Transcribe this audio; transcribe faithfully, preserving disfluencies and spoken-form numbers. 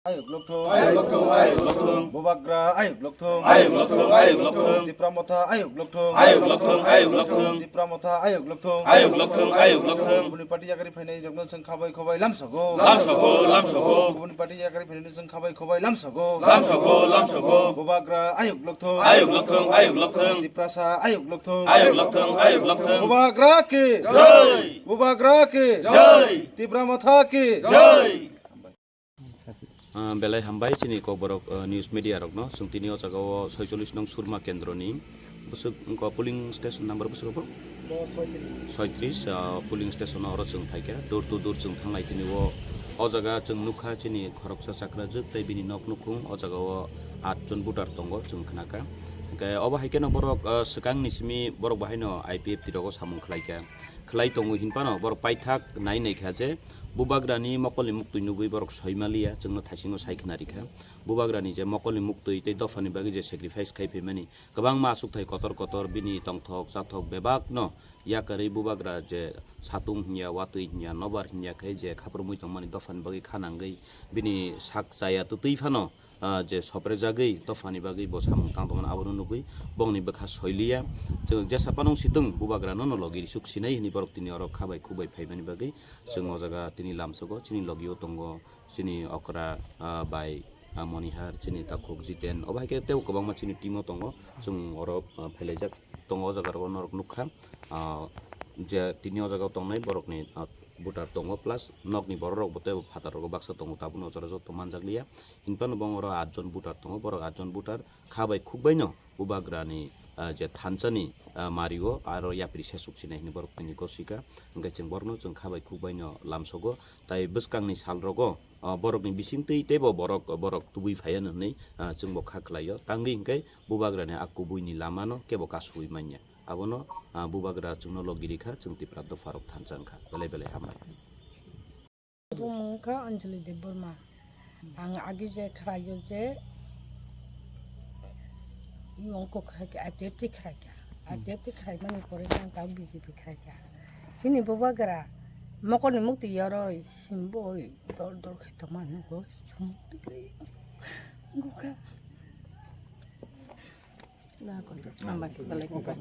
Ayuk lokthung. Ayuk lokthung, ayuk lokthung. Bubagra ayuk lokthung. Ayuk lokthung, ayuk lokthung. Tipra Motha ayuk lokthung. Ayuk lokthung, ayuk lokthung. Tipra Motha ayuk lokthung. Ayuk lokthung, ayuk lokthung. Kubuni party yakari phainai rokno chwng khabai khobai lamsogo. Lamsogo, lamsogo. Kubuni party yakari phainai chwng khabai khobai lamsogo. Lamsogo, lamsogo. Bubagra ayuk lokthung. Ayuk lokthung, ayuk lokthung. Tiprasa ayuk lokthung. Ayuk lokthung, ayuk lokthung. Bubagra ki. Jai. Bubagra ki. Jai. Tipra Motha ki. Jai. Ah, belai hambai chini Kokborok, ah, news media rokno. Chwng tini o jaga o soicholish nong Surma kendroni bwswk wngkha polling station number bwswk rok? Soitrish, ah, polling station o oro chwng phaikha, door to door chwng thanglai tini o. O jaga chwng nukha chini khoroksa chakrajwk tei bini nok nukhung o jaga o at jon voter tongo chwng khnakha. Hwnkhe obo hai kheno borok, ah, swkangni simi borok bahaino I P F T rogo samung khlaikha. Khlai tongo hinphano borok paithak nai naikha je Bubagrani mokolni muktwi nugwi borok soimaliya, chwngno thaisingo sai khna rikha. Bubagrani je mokolni muktwi tei dophani bagwi je sacrifice khai phaimani, kwbangma achukthai kotor kotor bini tongthok chathok bebakno yakarwi Bubagra je satung hinya, watwi hinya, nobar hinya khe je khaprumwi tongmani dophani bagwi kha nangwi bini sak chaya twtwi phano ah, je soprejagwi dophani bagwi bo samung tang tongmani abono nugwi bongni bwkha soiliya. Chwng jesa panung sitwng Bubagrano no logi risuk sinai hwnwi borok tini oro kha bai khuk bai phaimani bagwi chwng o jaga tini lamsogo chini logio tongo chini okra, ah, bai, ah, Monihar, chini takhuk Jiten, obo hai khe tei kwbangma chini team o tongo chwng oro, ah, phailaijak tongo o jaga rogo norok nukha, ah, je tini o jaga o tongnai borokni, ah, voter tongo plus nokni borok rok bo tei phatar rogo baksa tongo tabukno o jaga joto manjakliya. Hinphano bong oro at jon voter tongo, borok at jon voter kha bai khuk baino Bubagrani, ah, je thansa ni, ah, mari o aro yapri sesuk sinai hinwi borok tini gosika. Hwnkhe chwng borokno chwng kha bai khuk baino lamsogo. Tai bwskangni sal rogo, ah, borokni bisingtwi teibo borok, borok tubui phaiya hinwi, ah, chwngbo kha khlaio. Tangwi hwnkhe Bubagrani a kubuini lamano kebo kasui manya. Abono, ah, Bubagra chwngno logi rikha, chwng Tipra dopharok thansa wngkha. Belai belai hambai. Bumung wngkha Anjali Debbarma. Ang agi je khwlaio je, iyong kok khaikha, I P F T khwlaikha. I P F T khwlaimani pore ang tao B J P khwlaikha. Chini Bubagra mokolni muktwi yoroi, simboi dol dol khai tongma nugo, sumuk tikri. Nukha. Na, koi, hambai, belai koi.